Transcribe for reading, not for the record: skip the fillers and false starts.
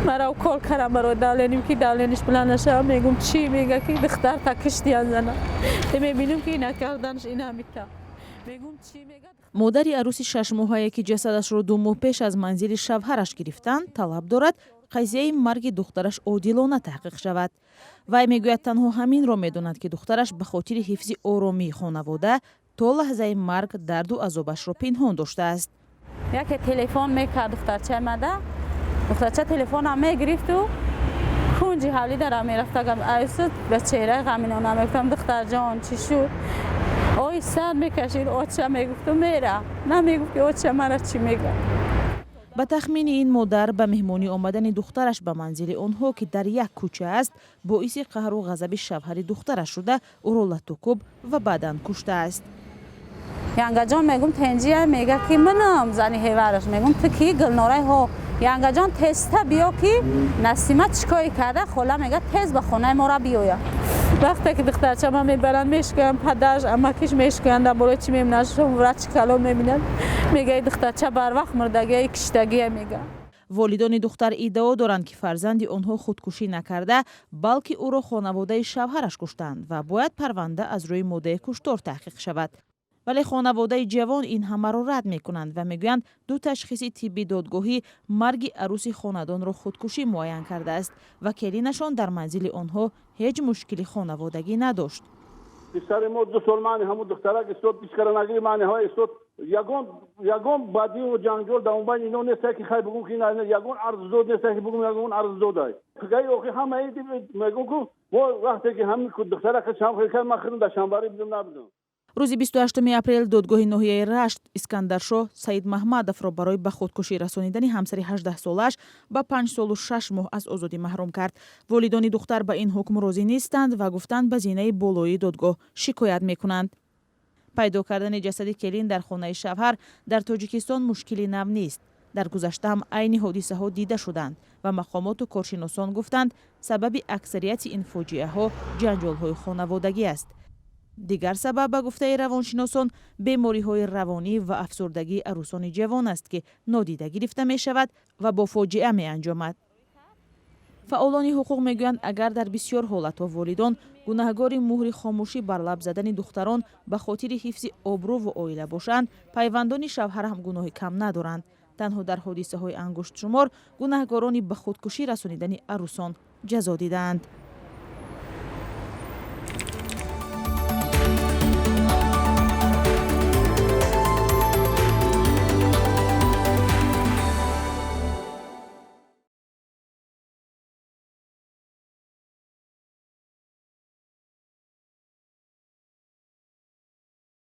Мара укол кардам барои давление, ки давление ш баланд нашава. Мегум, чӣ? Мега, ки духтарта киштиян зана. Мебинем, ки ина карданш, ина мита. Мегум, чӣ? Мега. Модари арӯси 6-моҳае, ки ҷасадашро 2 моҳ пеш аз манзили шавҳараш гирифтанд, талаб дорад, қазияи марги духтараш одилона таҳқиқ шавад. Вай мегӯяд, танҳо ҳаминро медонад, ки духтараш ба хотири ҳифзи оромии хонавода то лаҳзаи марг дарду азобашро пинҳон доштааст. Яке телефон мекард духтарчаи мада. Духтарча телефонам мегирифту кунҷи ҳавлӣ дара мерафта. Аюсу ба чеҳраи ғаминона мегуфтам: «Духтарҷон, чӣ шуд?» Ой сар мекашид, «Оча», мегуфту мера. Намегуфт, ки оча мара чӣ мега. Ба тахмини ин модар, ба меҳмонӣ омадани духтараш ба манзили онҳо, ки дар як кӯча аст, боиси қаҳру ғазаби шавҳари духтараш шуда, ӯро латукӯб ва баъдан куштааст. «Янгаҷон», мегум, «тенҷия?» Мега, ки манам зани ҳевараш. Мегум, «Ту ки?» «Гулнорай». «Ҳо, янгаҷон, тезта биё, ки Насима чӣ кори карда. Хола мега, тез ба хонаи мора биёя». Вақте ки духтарча ман мебаранд, мешкӯянд, падараш, амакиш мешкӯянд, дар бораи чӣ мебинанд, врачи калон мебинанд, мега, и духтарча барвақт мурдагия, киштагия, мега. Волидони духтар иддао доранд, ки фарзанди онҳо худкушӣ накарда, балки ӯро хонаводаи шавҳараш куштанд ва бояд парванда аз рӯи моддаи куштор таҳқиқ шавад. Вале хонаводаи ҷавон ин ҳамаро рад мекунанд ва мегӯянд, ду ташхиси тибби додгоҳӣ марги арӯси хонадонро худкушӣ муайян кардааст ва келинашон дар манзили онҳо ҳеҷ мушкили хонаводагӣ надошт. Писари мо 2 сол мани ҳамун духтарак истод, пискара нагири, мани ҳава истод. Ягон бадиву ҷанҷол дар байни ино неста, ки хай бугум, ки ягон арздод неста, ки бугум, ягон арздодай. Гаи охи ҳамаи мегум, ку мо вақте ки ҳамин духтарака шамхел кард, ман худам дар шамбарӣ будам, набудам. Рӯзи 28 апрел додгоҳи ноҳияи Рашт Искандаршоҳ Саидмаҳмадовро барои ба худкушӣ расонидани ҳамсари 18-солааш ба 5 солу 6 моҳ аз озодӣ маҳрум кард. Волидони духтар ба ин ҳукм розӣ нестанд ва гуфтанд, ба зинаи болоии додгоҳ шикоят мекунанд. Пайдо кардани ҷасади келин дар хонаи шавҳар дар Тоҷикистон мушкили нав нест. Дар гузашта ҳам айни ҳодисаҳо дида шуданд ва мақомоту коршиносон гуфтанд, сабаби аксарияти ин фоҷиаҳо ҷанҷолҳои хонаводагӣ аст. Дигар сабаб, ба гуфтаи равоншиносон, бемориҳои равонӣ ва афсурдагии арӯсони ҷавон аст, ки нодида гирифта мешавад ва бо фоҷиа меанҷомад. Фаъолони ҳуқуқ мегӯянд, агар дар бисёр ҳолатҳо волидон гунаҳгори муҳри хомӯшӣ бар лаб задани духтарон ба хотири ҳифзи обрӯву оила бошанд, пайвандони шавҳар ҳам гуноҳи кам надоранд. Танҳо дар ҳодисаҳои ангуштшумор гунаҳгорони ба худкушӣ расонидани арӯсон ҷазо дидаанд.